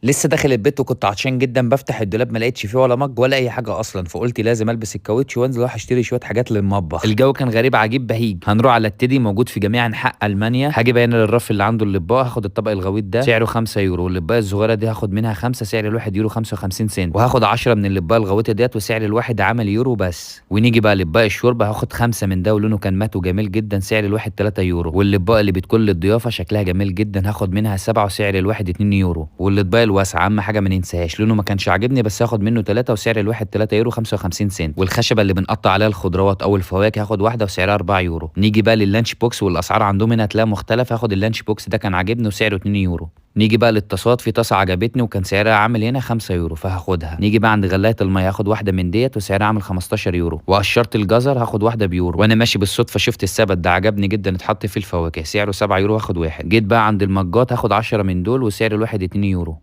لسه داخل البيت وكنت عطشان جدا، بفتح الدولاب ما لقيتش فيه ولا مج ولا اي حاجة اصلا، فقلت لازم البس الكاوتش وانزل اروح اشتري شوية حاجات للمطبخ. الجو كان غريب عجيب بهيج. هنروح على التيدي موجود في جميع انحاء المانيا. هاجي بقى هنا للرف اللي عنده الاطباق، هاخد الطبق الغويط ده سعره 5 يورو، والاطباق الصغيرة دي هاخد منها 5 سعر الواحد يورو 55 سنت، وهاخد 10 من الاطباق الغويطه ديت وسعر الواحد عامل يورو بس. ونيجي بقى لاطباق الشوربة، هاخد 5 من ده ولونه كان مات وجميل جدا، سعر الواحد 3 يورو. والاطباق اللي بتكون للضيافه شكلها جميل جدا، هاخد منها 7 وسعر الواحد 2 يورو. والاطباق الواسعة اهم حاجة ما ننساهاش، لونه ما كانش عاجبني بس هاخد منه 3 وسعر الواحد 3 يورو 55 سنت. والخشبه اللي بنقطع عليها الخضروات او الفواكه هاخد واحدة وسعرها 4 يورو. نيجي بقى لل lunch box، والاسعار عندهم هنا هتلاقيها مختلفة، هاخد ال lunch box ده كان عاجبني وسعره 2 يورو. نيجي بقى للطاسات، في طاسه عجبتني وكان سعرها عامل هنا 5 يورو فهاخدها. نيجي بقى عند غلايه المية، هاخد واحدة من ديت وسعرها عامل 15 يورو. وقشرت الجزر هاخد واحدة بيورو. وانا ماشي بالصدفة شفت السبت ده عجبني جدا، اتحط فيه الفواكه سعره 7 يورو هاخد واحد. جيت بقى عند المجات، هاخد 10 من دول وسعر الواحد 2 يورو.